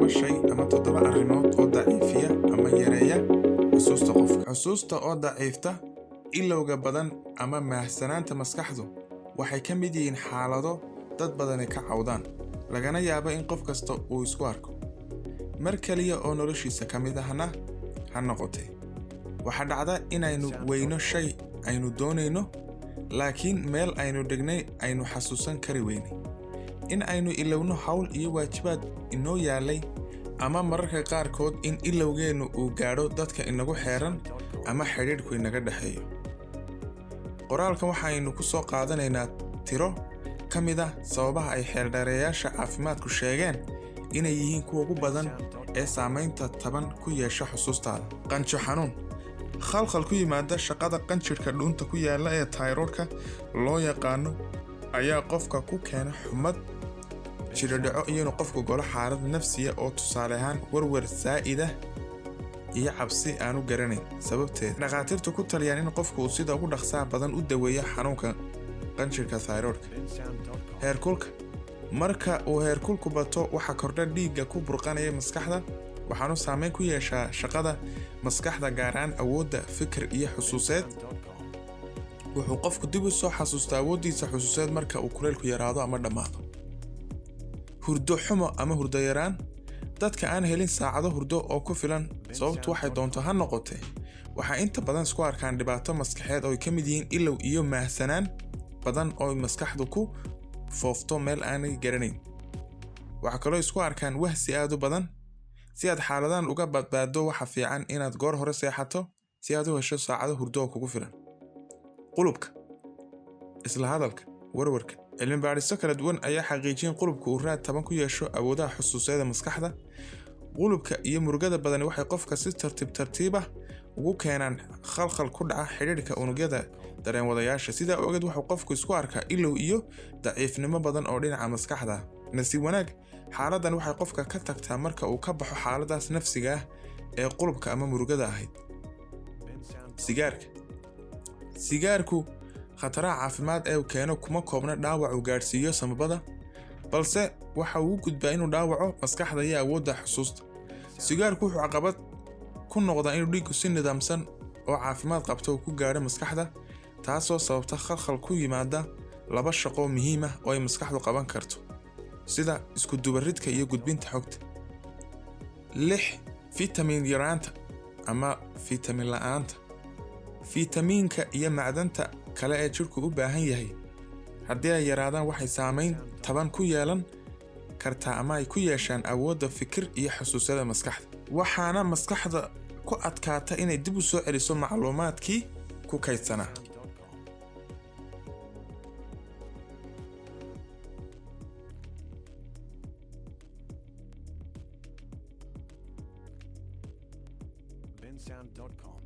shay ama 7 arrimood oo daciifiya ama yareeya xusuusta qofka. Xusuusta oo daciifta, ilowga badan ama maahsanaanta maskaxdu waxay ka mid yihiin xaalado dad badani ka cawdaan, lagana yaabo in qof kasta uu isku arko mar kaliya oo noloshiisa ka mid ahna ha noqotee. Waxaa dhacda inaynu weyno shay aynu doonayno, laakiin meel aynu dhignay aynu xasuusan kari weynay. In aynu ilowno hawl iyo waajibaad inoo yaalay, ama mararka qaarkood in ilowgeennu uu gaadho dadka inagu xeeran ama xidhiidhku inaga dhexeeyo. Qoraalkan waxaynu ku soo qaadanaynaa tiro ka mid ah sababaha ay xeeldheereyaasha caafimaadku sheegeen inay yihiin kuwa ugu badan ee saamaynta taban ku yeesha xusuustaada. Qanjo xanuun. Khalkhal ku yimaada shaqada qanjirhka dhuunta ku yaala ee tayroodhka loo yaqaano ayaa qofka ku keena xumad, jiridhaco iyo inuu qofku galo xaalad nafsiya oo tusaale ahaan warwar saa'id ah iyo cabsi aanu garanayn sababteeda. Dhakhaatiirtu ku taliyaan in qofku uu sida ugu dhaqsaha badan u daweeyo xanuunka qanjirhka thyroidka. Heerkulka. Marka uu heerkulku bato, waxaa kordha dhiigga ku burqanaya maskaxda, waxaanu saameyn ku yeeshaa shaqada maskaxda, gaar ahaan awoodda fikir iyo xusuuseed. Wuxuu qofku dib u soo xasuustaa awooddiisa xusuuseed marka uu kuleylku yaraado ama dhammaado. Hurdo xumo ama hurdo yaraan. Dadka aan helin saacado hurdo oo ku filan, sababtu waxay doonto ha noqotee, waxaa inta badan isku arkaan dhibaato maskaxeed oo ay ka mid yihiin ilow iyo maahsanaan badan oo maskaxdu ku foofto meel aanay garanayn. Waxaa kaloo isku arkaan wahsi aad u badan. Si aad xaaladahan uga badbaado, waxa fiican inaad goor hore seexato si aad u hesho saacado hurdo oo kugu filan. Qulubka. Isla hadalka, warwarka. Cilmi baadhiso kala duwan ayaa xaqiijiyay in qulubku uu raad taban ku yeesho awoodaha xusuuseeda maskaxda. Qulubka iyo murugada badani waxay qofka si tartiib tartiib ah ugu keenaan khalkhal ku dhaca xidhiidhka unugyada dareenwadayaasha. Sidaa awgeed wuxuu qofku isku arkaa ilow iyo daciifnimo badan oo dhinaca maskaxda ah. Nasiib wanaag, xaaladdan waxay qofka ka tagtaa marka uu ka baxo xaaladdaas nafsiga ah ee qulubka ama murugada ahayd. Sigaarka. Sigaarku khataraha caafimaad ee uu keeno kuma koobna dhaawac uu gaadhsiiyo samabada, balse waxa uu u gudbaa inuu dhaawaco maskaxda iyo awoodda xusuusta. Sigaarku wuxuu caqabad ku noqdaa inuu dhiiggu si nidaamsan oo caafimaad qabta uu ku gaadho maskaxda, taasoo sababta khalkhal ku yimaada laba shaqo muhiim ah oo ay maskaxdu qaban karto, sida isku dubaridka iyo gudbinta xogta. 6 Fitamiin yaraanta ama fitamiin la'aanta. Fitamiinka iyo macdanta kale ee jidhku u baahan yahay haddii ay yaraadaan, waxay saameyn taban ku yeelan kartaa ama ay ku yeeshaan awoodda fikir iyo xusuusada maskaxda, waxaana maskaxda ku adkaata inay dib u soo celiso macluumaadkii ku kaydsanaa. Bensound.com.